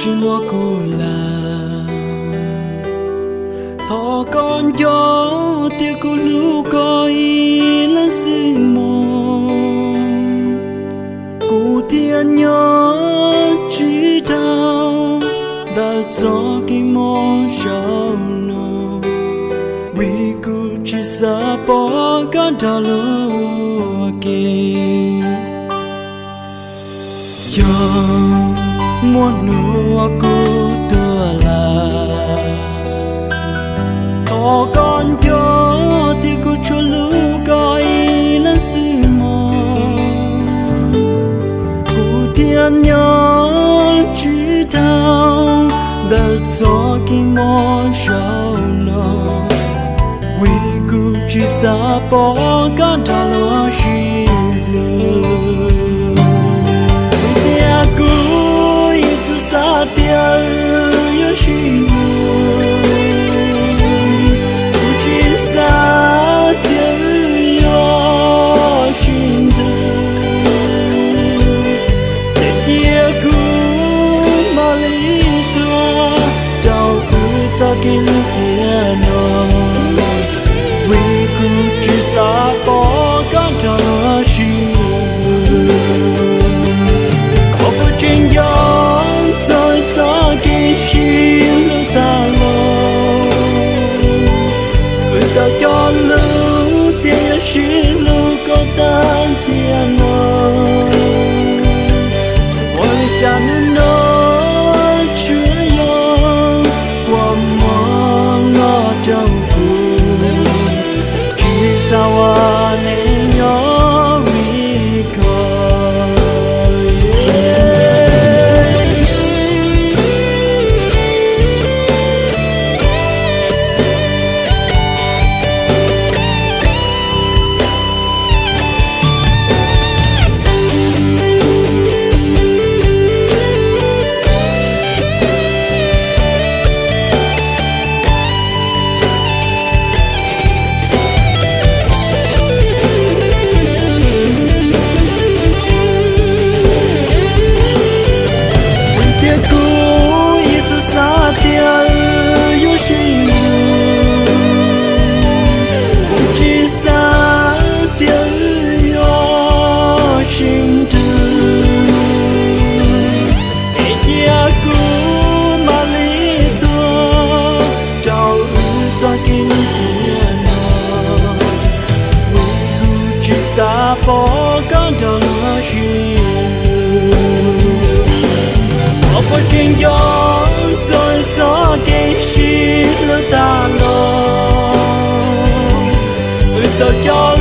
tsis muaj kuv lawm. Thov koj nco tias kuv hlub koj ib leeg xwb mog, kuv thiaj nyob tsis dhau ntawm txoj kev mob zaum no, vim kuv tsis xav pom koj nrog luag ke. Yog muaj hnub uas kuv tuag lawm, thov koj nco tias kuv tsuas hlub koj ib leeg xwb mog, kuv thiaj nyob tsis dhau ntawm txoj kev mob zaum no, vim kuv tsis xav pom koj nrog luag sib hlub. Vim tias kuv ib txwm xav tias wb yuav sib hlub, kuv tsis xav tias wb yuav sib nrug, ces cia kuv mam li tuag rau wb txoj kev hlub tiag no, vim kuv tsis xav pom koj nrog luag sib hlub. Koj puas tseem nco txog txoj kev sib hlub tas los, wb tau cog lus tias yuav sib hlub kom tag tiam no. Ua li cas hnub no tsuas yog kua muag los rau kuv, tsis xav ua neej nyob vim koj. Vim tias kuv ib txwm xav tias wb yuav sib hlub, kuv tsis xav tias wb yuav sib nrug, es cia kuv mam li tuag rau wb txoj kev hlub tiag no, vim kuv tsis xav pom koj nrog luag sib hlub. Koj puas tseem nco txog txoj kev sib hlub tas los, wb tau cog